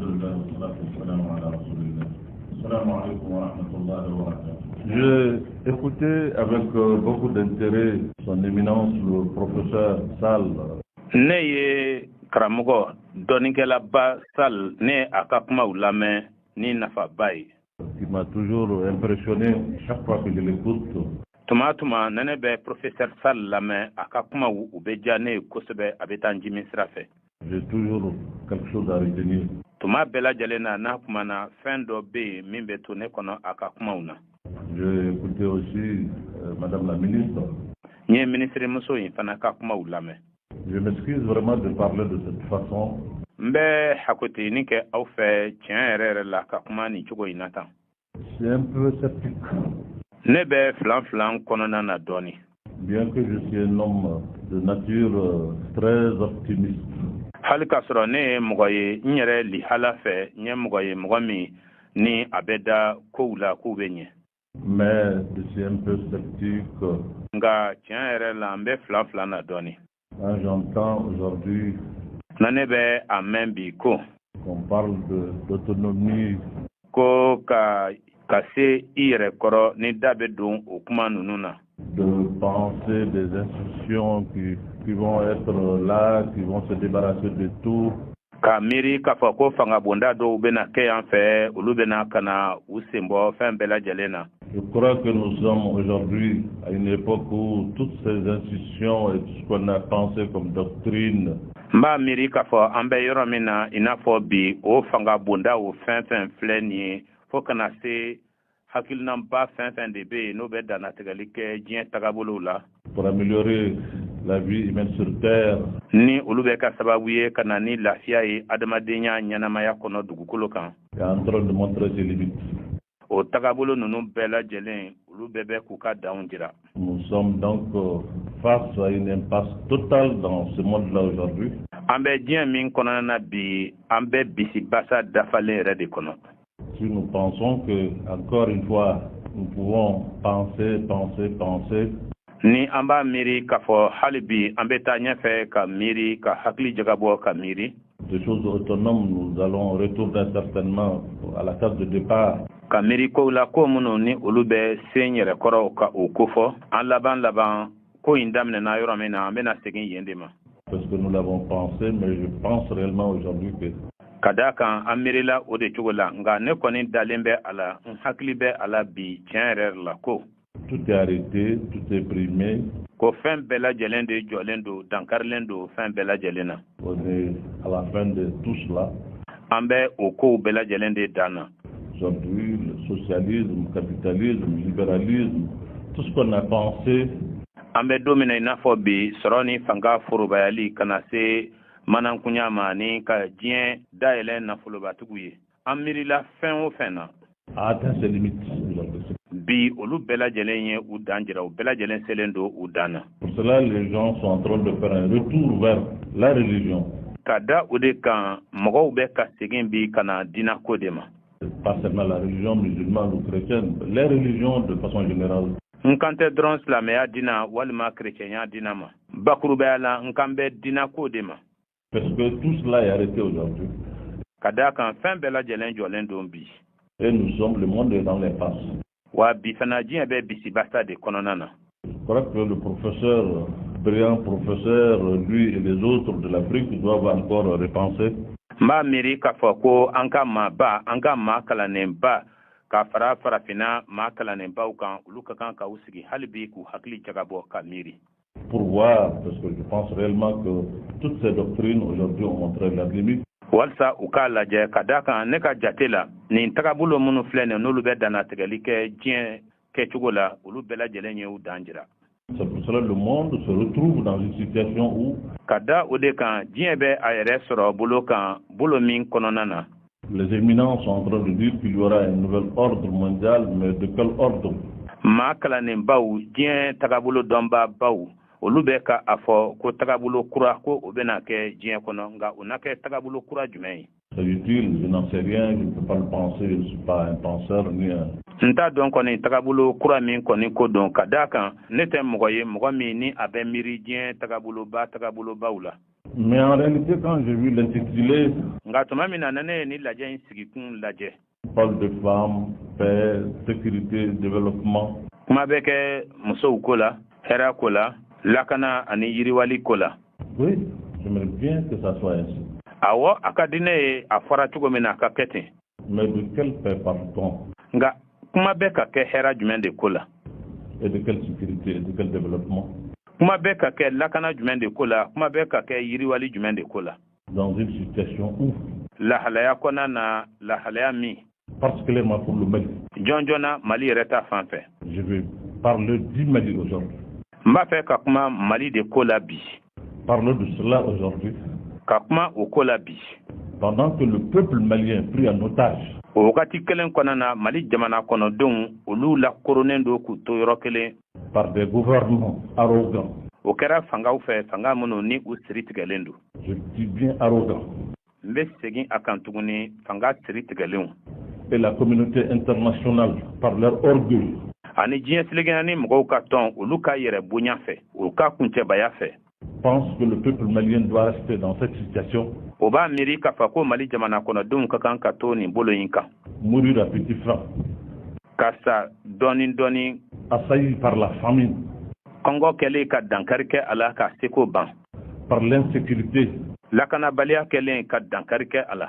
الحمد لله والصلاة والسلام على رسول الله. السلام عليكم ورحمة الله وبركاته. J'ai écouté avec beaucoup d'intérêt son éminence le professeur Sall. Ne ye karamɔgɔ dɔnnikɛlaba Sall, ne a ka kumaw lamɛn ni nafaba ye. Qui m'a toujours impressionné chaque fois que je l'écoute. Tuma tuma ne ne bɛ professeur Sall lamɛn, a ka kumaw u bɛ diya ne ye kosɛbɛ, a bɛ taa n jimi sira fɛ. J'ai toujours quelque chose à retenir. Tuma bɛɛ lajɛlen na n'a kumana, fɛn dɔ bɛ yen min bɛ to ne kɔnɔ a ka kumaw na. J'ai écouté aussi Madame la ministre. N ye minisirimuso in fana ka kumaw lamɛn. Je m'excuse vraiment de parler de cette façon. N bɛ hakoteyini kɛ aw fɛ tiɲɛ yɛrɛ yɛrɛ la ka kuma nin cogo in na tan. C'est un peu sceptique. Ne bɛ filan filan kɔnɔna na dɔɔni. Bien que je suis un homme de nature très optimiste. Hali k'a sɔrɔ ne ye mɔgɔ ye, n yɛrɛ lihala fɛ, n ye mɔgɔ ye, mɔgɔ min ni a bɛ da kow la k'u bɛ ɲɛ. Mais je suis un peu sceptique. Nka tiɲɛ yɛrɛ la, n bɛ filan filan na dɔɔni. Quand j'entends aujourd'hui Na ne bɛ a mɛn bi ko qu'on parle d'autonomie, ko ka se i yɛrɛ kɔrɔ, ni da bɛ don o kuma ninnu na, de penser des institutions qui vont être là, qui vont se débarrasser de tout, ka miiri k'a fɔ ko fangabonda dɔw bɛna kɛ yan fɛ, olu bɛna ka na u sen bɔ fɛn bɛɛ lajɛlen na. Je crois que nous sommes aujourd'hui à une époque où toutes ces institutions et tout ce qu'on a pensé comme doctrine N b'a miiri k'a fɔ an bɛ yɔrɔ min na i n'a fɔ bi, o fanga bonda o fɛn fɛn filɛ nin ye, fo kana se hakilinaba fɛn fɛn de bɛ yen n'o bɛ dannatigɛli kɛ diɲɛ tagabolow la pour améliorer la vie humaine sur Terre, ni olu bɛ ka sababu ye ka na ni lafiya ye adamadenya ɲɛnamaya kɔnɔ dugukolo kan, est en train de montrer ses limites. o tagabolo ninnu bɛɛ lajɛlen, olu bɛɛ bɛ k'u ka danw jira. Nous sommes donc face à une impasse totale dans ce monde-là aujourd'hui. An bɛ diɲɛ min kɔnɔna na bi, an bɛ bisibasa dafalen yɛrɛ de kɔnɔ. Si nous pensons que, encore une fois, nous pouvons penser, penser, penser, Ni an b'a miiri k'a fɔ hali bi an bɛ taa ɲɛfɛ ka miiri, ka hakili jagabɔ ka miiri des choses autonomes, nous allons retourner certainement à la case de départ. ka miiri kow la, ko minnu ni olu bɛ sen yɛrɛ kɔrɔ ka o kofɔ, an laban laban ko in daminɛna yɔrɔ min na, an bɛna segin yen de ma. Parce que nous l'avons pensé, mais je pense réellement aujourd'hui que Ka daa kan an miirila o de cogo la, nka ne kɔni dalen bɛ a la, n hakili bɛ a la bi tiɲɛ yɛrɛ la ko tout est arrêté, tout est brimé. ko fɛn bɛɛ lajɛlen de jɔlen don, dankarilen don fɛn bɛɛ lajɛlen na. On est à la fin de tout cela. An bɛ o kow bɛɛ lajɛlen de dan na. Aujourd'hui, le socialisme, le capitalisme, le libéralisme, tout ce qu'on a pensé An bɛ don min na i n'a fɔ bi, sɔrɔ ni fanga forobayali ka na se manankunya ma ni ka diɲɛ dayɛlɛ nafolobatigiw ye, an miirila fɛn o fɛn na, a atteint ses limites aujourd'hui. bi olu bɛɛ lajɛlen ye u dan jira, u bɛɛ lajɛlen selen don u dan na. Pour cela, les gens sont en train de faire un retour vers la religion. Ka da o de kan, mɔgɔw bɛ ka segin bi ka na diinako de ma. Pas seulement la religion musulmane ou chrétienne, les religions de façon générale. N kan tɛ dɔrɔn silamɛya dina walima kerecɛnya dina ma, bakurubaya la n kan bɛ diinako de ma. Parce que tout cela est arrêté aujourd'hui. Ka daa kan fɛn bɛɛ lajɛlen jɔlen don bi. Et nous sommes, le monde est dans l'impasse. Wa bi fana, diɲɛ bɛ bisibasa de kɔnɔna na. Je crois que le professeur, brillant professeur, lui et les autres de l'Afrique doivent encore repenser. N b'a miiri k'a fɔ ko an ka maaba, an ka maa kalannenba, ka fara farafinna maa kalannenbaw kan, olu ka kan ka u sigi hali bi k'u hakili jagabɔ ka miiri. Pour voir, parce que je pense réellement que toutes ces doctrines aujourd'hui ont montré leurs limites. Walisa u k'a lajɛ, ka daa kan ne ka jate la, nin tagabolo minnu filɛ nin, n'olu bɛ dannatigɛli kɛ diɲɛ kɛcogo la, olu bɛɛ lajɛlen ye u dan jira. C'est pour cela que le monde se retrouve dans une situation où Ka da o de kan, diɲɛ bɛ a yɛrɛ sɔrɔ bolo kan, bolo min kɔnɔna na les éminents sont en train de dire qu'il y aura un nouvel ordre mondial, mais de quel ordre? Maa kalannenbaw, diɲɛ tagabolo dɔnbabaw, olu bɛ ka a fɔ ko tagabolo kura ko o bɛna kɛ diɲɛ kɔnɔ, nka o na kɛ tagabolo kura jumɛn ye? C'est utile, je n'en sais rien, je ne peux pas le penser, je ne suis pas un penseur ni un N t'a dɔn kɔni tagabolo kura min kɔni ko don, ka daa kan ne tɛ mɔgɔ ye, mɔgɔ min ni a bɛ miiri diɲɛ tagaboloba tagabolobaw la. Mais en réalité, quand j'ai vu l'intitulé, Nka tuma min na ne ye ni lajɛ in sigikun lajɛ, parle de femmes, paix, sécurité, développement, kuma bɛ kɛ musow ko la, hɛrɛ ko la, lakana ani yiriwali ko la. Oui, j'aimerais bien que ça soit ainsi. Awɔ, a ka di ne ye a fɔra cogo min na, a ka kɛ ten. Mais de quelle paix parle-t-on? Nka kuma bɛ ka kɛ hɛrɛ jumɛn de ko la? Et de quelle sécurité et de quel développement? Kuma bɛ ka kɛ lakana jumɛn de ko la? Kuma bɛ ka kɛ yiriwali jumɛn de ko la? Dans une situation où, Lahalaya kɔnɔna na, lahalaya min, particulièrement pour le Mali, jɔn joona Mali yɛrɛ ta fan fɛ, je vais parler du Mali aujourd'hui. N b'a fɛ ka kuma Mali de ko la bi. Parler de cela aujourd'hui, Ka kuma o ko la bi, pendant que le peuple malien est pris en otage o wagati kelen kɔnɔna na, Mali jamana kɔnɔdenw, olu lakoronnen don k'u to yɔrɔ kelen par des gouvernements arrogants. O kɛra fangaw fɛ, fanga minnu ni u siri tigɛlen don. Je dis bien arrogants. N bɛ segin a kan tuguni, fanga siri tigɛlenw. Et la communauté internationale, par leur orgueil, Ani diɲɛ seleke ni mɔgɔw ka tɔn, olu ka yɛrɛ bonya fɛ, u ka kuncɛbaya fɛ, pense que le peuple malien doit rester dans cette situation, o b'a miiri k'a fɔ ko Mali jamana kɔnɔdenw ka kan ka to nin bolo in kan, mourir à petit frein, ka sa dɔɔni dɔɔni, assailli par la famine, kɔngɔ kɛlen ka dankari kɛ a la ka seko ban, par l'insécurité, lakanabaliya kɛlen ka dankari kɛ a la,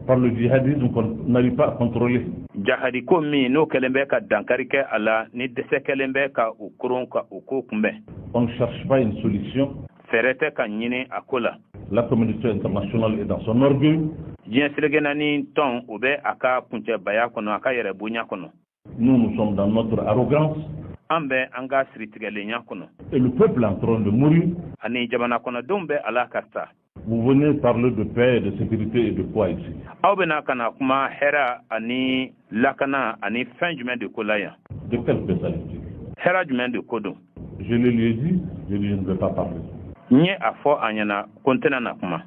par le djihadisme qu'on n'arrive pas à contrôler. Jahadiko min n'o kɛlen bɛ ka dankari kɛ a la, ni dɛsɛ kɛlen bɛ ka u koron ka u ko kunbɛn. On ne cherche pas une solution. Fɛɛrɛ tɛ ka ɲini a ko la. La communauté internationale est dans son orgueil. Diɲɛ seleke naani tɔn, o bɛ a ka kuncɛbaya kɔnɔ, a ka yɛrɛ bonya kɔnɔ. Nous, nous sommes dans notre arrogance. An bɛ an ka siritigɛlenya kɔnɔ. Et le peuple est en train de mourir. Ani jamana kɔnɔdenw bɛ a la ka sa. Vous venez parler de paix, de sécurité et de quoi ici? Aw bɛna ka na kuma hɛrɛ ani lakana ani fɛn jumɛn de ko la yan? De quelle paix s'agit-il? Hɛrɛ jumɛn de ko don? Je le lui ai dit, je lui ai dit, je ne vais pas parler. N ye a fɔ a ɲɛna ko n tɛna na kuma.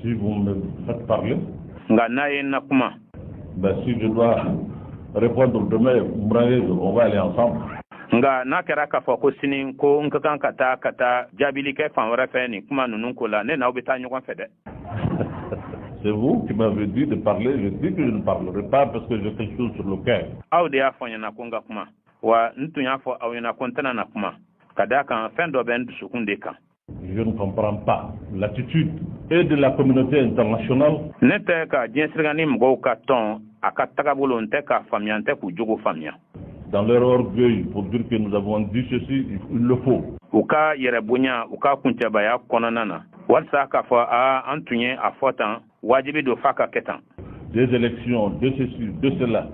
Si vous me faites parler, Nka n'a ye n na kuma, ben, si je dois répondre demain, on va aller ensemble. Nka n'a kɛra k'a fɔ ko sini ko n ka kan ka taa jaabili kɛ fan wɛrɛ fɛ nin kuma ninnu ko la, ne n'aw bɛ taa ɲɔgɔn fɛ dɛ. C'est vous qui m'avez dit de parler. Je dis que je ne parlerai pas parce que j'ai quelque chose sur le cœur. Aw de y'a fɔ n ɲɛna ko n ka kuma, wa n tun y'a fɔ aw ɲɛna ko n tɛna na kuma, ka d'a kan fɛn dɔ bɛ n dusukun de kan. Je ne comprends pas l'attitude et de la communauté internationale Ne tɛ ka diɲɛ seleke mɔgɔw ka tɔn a ka tagabolo, n tɛ k'a faamuya, n tɛ k'u jogo faamuya. dans leur orgueil pour dire que nous avons dit ceci, il le faut. U ka yɛrɛ bonya, u ka kuncɛbaya kɔnɔna na, walisa k'a fɔ a an tun ye a fɔ tan, wajibi don f'a ka kɛ tan. Des élections, de ceci, de cela.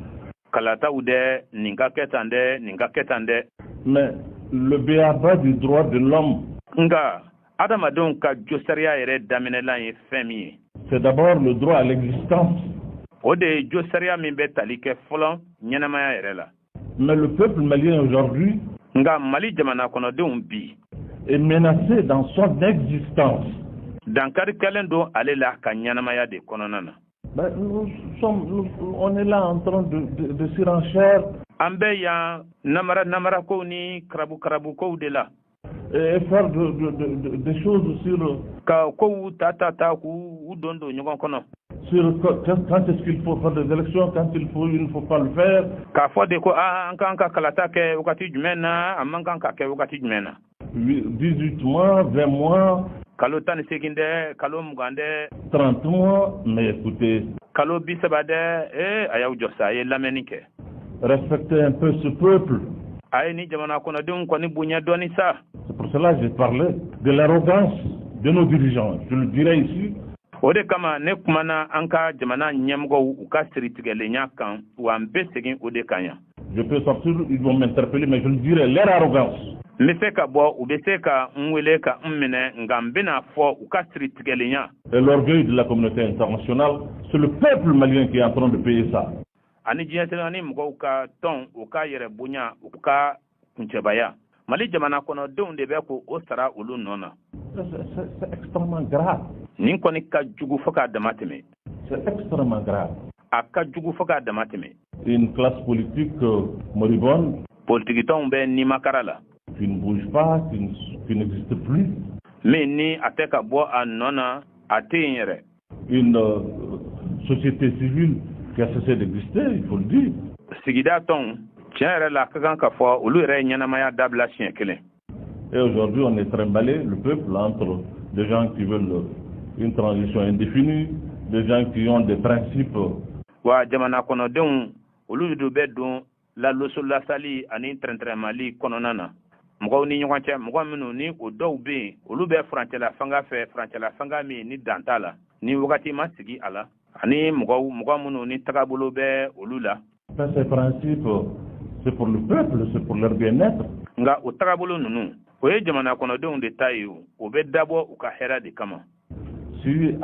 Kalataw dɛ, nin ka kɛ tan dɛ, nin ka kɛ tan dɛ. Mais le b.a.-ba du droit de l'homme, Nka adamadenw ka josariya yɛrɛ daminɛlan ye fɛn min ye, c'est d'abord le droit à l'existence. o de ye josariya min bɛ tali kɛ fɔlɔ ɲɛnamaya yɛrɛ la. Mais le peuple malien aujourd'hui Nka Mali jamana kɔnɔdenw bi est menacé dans son existence. dankari kɛlen don ale la ka ɲɛnamaya de kɔnɔna na. Ben, nous sommes, on est là en train de surenchère An bɛ yan namara namarakow ni karabu karabukow de la et faire des choses sur, ka kow ta ta ta k'u u don don ɲɔgɔn kɔnɔ, sur quand est-ce qu'il faut faire des élections, quand il faut, il ne faut pas le faire. K'a fɔ de ko aa, an kan ka kalata kɛ wagati jumɛn na, an man kan ka kɛ wagati jumɛn na. 18 mois, 20 mois, Kalo 18 dɛ, kalo 20 dɛ, 30 mois. Mais écoutez, kalo 30 dɛ. Ee, a y'aw jɔ sa, a ye lamɛnni kɛ. respectez un peu ce peuple. A ye ni jamana kɔnɔdenw kɔni bonya dɔɔni sa. C'est pour cela que j'ai parlé de l'arrogance de nos dirigeants. Je le dirai ici. O de kama ne kumana an ka jamana ɲɛmɔgɔw, u ka siritigɛlenya kan, wa n bɛ segin o de kan yan. Je peux sortir, ils vont m'interpeller, mais je le dirai, leur arrogance. N bɛ se ka bɔ, u bɛ se ka n wele ka n minɛ, nka n bɛna fɔ u ka siritigɛlenya Et l'orgueil de la communauté internationale, c'est le peuple malien qui est en train de payer ça. ani diɲɛ ni mɔgɔw ka tɔn, u ka yɛrɛ bonya, u ka kuncɛbaya, Mali jamana kɔnɔdenw de bɛ ko o sara olu nɔ na. C'est extrêmement grave. Nin kɔni ka jugu fo k'a dama tɛmɛ. C'est extrêmement grave. A ka jugu fo k'a dama tɛmɛ. Une classe politique moribonde Politikitɔnw bɛ nimakara la qui ne bouge pas, qui n'existe plus. Min ni a tɛ ka bɔ a nɔ na, a tɛ yen yɛrɛ. Une société civile qui a cessé d'exister, il faut le dire. Sigida tɔnw, tiɲɛ yɛrɛ la, a ka kan ka fɔ, olu yɛrɛ ye ɲɛnamaya dabila siɲɛ kelen. Et aujourd'hui, on est trimballé, le peuple, entre des gens qui veulent une transition indéfinie, des gens qui ont des principes. Wa jamana kɔnɔdenw, olu de bɛ don laloso lasali ani tɛrɛntɛrɛmali kɔnɔna na mɔgɔw ni ɲɔgɔn cɛ, mɔgɔ minnu ni o dɔw bɛ yen, olu bɛ furancɛla fanga fɛ, furancɛla fanga min ni dan t'a la, ni wagati ma sigi a la, ani mɔgɔw, mɔgɔ minnu ni tagabolo bɛ olu la. Ces principes, c'est pour le peuple, c'est pour leur bien-être. Nka o tagabolo ninnu, o ye jamana kɔnɔdenw de ta ye, o bɛ dabɔ u ka hɛrɛ de kama. Si,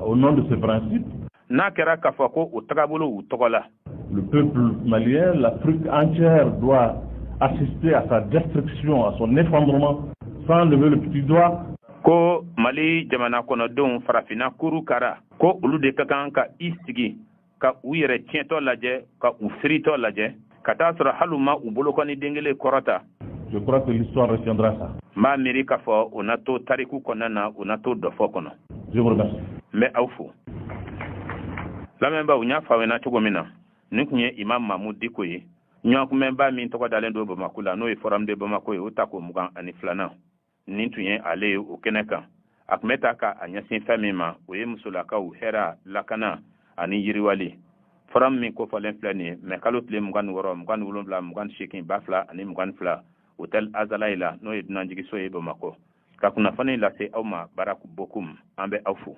au nom de ces principes, n'a kɛra k'a fɔ ko o tagabolo u tɔgɔ la, le peuple malien, l'Afrique entière doit assister à sa destruction, à son effondrement, sans lever le petit doigt. Ko Mali jamana kɔnɔdenw, Farafinna kuru kara, ko olu de ka kan ka i sigi ka u yɛrɛ tiɲɛtɔ lajɛ, ka u firitɔ lajɛ, ka taa sɔrɔ hali u ma u bolokɔni den kelen kɔrɔta. Je crois que l'histoire retiendra ça. N b'a miiri k'a fɔ o na to tariku kɔnɔna na, o na to dɔfɔ kɔnɔ. Je vous remercie. N bɛ aw fo. Lamɛnbaaw, n y'a fɔ aw ɲɛna cogo min na, nin tun ye Imam Mamu Diko ye, ɲɔgɔnkunbɛnba min tɔgɔ dalen don Bamako la, n'o ye Forum de Bamako ye, o tako 22nan, nin tun ye ale ye o kɛnɛ kan. A tun bɛ ta ka a ɲɛsin fɛn min ma, o ye musolakaw hɛrɛ, lakana ani yiriwali. Forum min kofɔlen filɛ nin ye, mɛ kalo tile 26, 27, 28, 2022, Hôtel Azalayi la, n'o ye dunanjigiso ye Bamakɔ. Ka kunnafoni lase aw ma, Baraku Bokum. An bɛ aw fo.